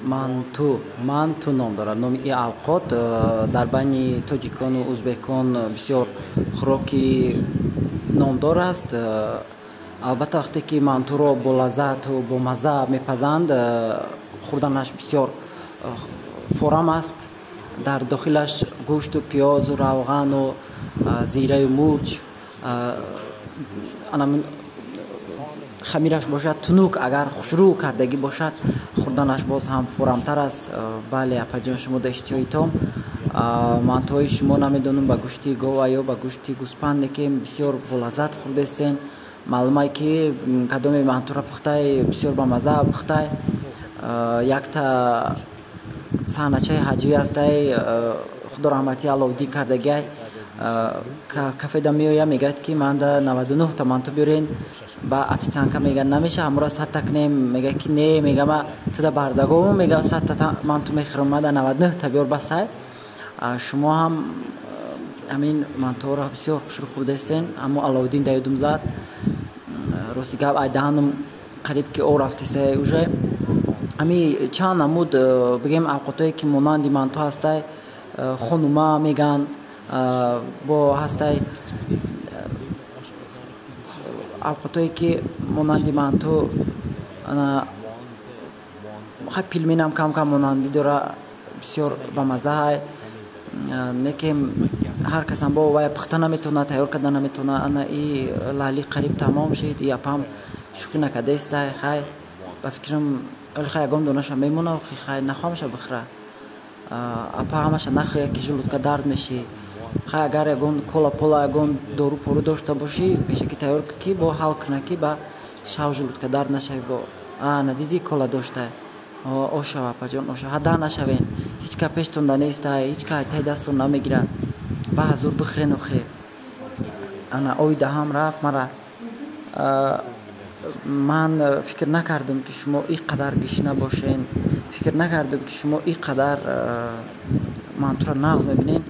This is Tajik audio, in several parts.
Манту, манту ном дорад. Номи и авқот дар байни тоҷикону узбекон бисёр хӯроки номдор аст. Албатта, вақте ки мантуро бо лаззату бо мазза мепазанд, хӯрданаш бисёр форам аст. Дар дохилаш гӯшту пиёзу равғану зираю мурч, анамин хамираш бошад тунук, агар хушрӯ кардагӣ бошад, хӯрданаш боз ҳам форамтар аст. Бале, апаҷон, шумо да иштиҳоитон. Мантуҳои шумо, намедонам, ба гӯшти гова ё ба гӯшти гӯспанде, ки бисёр болаззат хӯрдестен. Маълумае, ки кадоме мантура пухтай, бисёр бамазза пухтай. Якта саҳначаи ҳаҷвӣ ҳастай, худо раҳматӣ, Аловиддин кардагиай. Кафеда меоя, мегӯяд, ки манда 99-та манту биёрен. Ба официантка мега: «Намеша, ҳамора 100-та кунем?» Мега, ки не, мега, ма туда барзагому, мега, 100-та манту мехӯрам, мада 99-та биёр, басай. Шумо ҳам ҳамин мантуҳоро бисёр хушрӯ хӯрдастен. Аммо Аловиддин да ёдум зад. Рости гап, ай даҳанам қариб ки об рафтеста уже. Ҳами чанд намуд, бигем, авқотое ки монанди манту ҳастай, хонума меган, бо ҳастай авқотое ки монанди манту. Хай, пельменам кам кам монандӣ дора, бисёр бамаззаҳай, не ки ҳар касам бо вай пухта наметавонад, тайёр карда наметавонад. Ана и лали қариб тамом шид. И апам шӯхӣ накардаистай. Хай, ба фикрам, оли хай, ягон донаша мемона. Хай, нахоҳамаша бихӯра. Апа, ҳамаша нахӯя, ки желудка дард мешӣ. Хай, агар ягон кола пола, ягон дору пору дошта бошӣ, пешакӣ тайёр кун, ки бо ҳал куна, ки ба шав желудка дард нашавӣ. Бо ана дидӣ, кола дошта. Ошава, апаҷон, оша, ҳадар нашавен. Ҳеҷ ка пештонда нестай, ҳеҷ ка таи дастон намегира. Ба ҳазур бихӯрен охе. Ана ои даҳам рафт мара. Ман фикр накардам, ки шумо ин қадар гишна бошен. Фикр накардам, ки шумо ин қадар мантура нағз мебинен,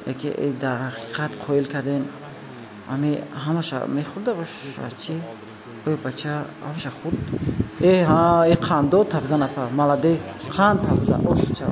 яке дар ҳақиқат қоил карден. Ами ҳамаша мехӯрда боша чӣ? Ой, бача ҳамаша хӯрд. Э ҳа, э, қандо табзан, апа, молодец, қанд табза, ошча.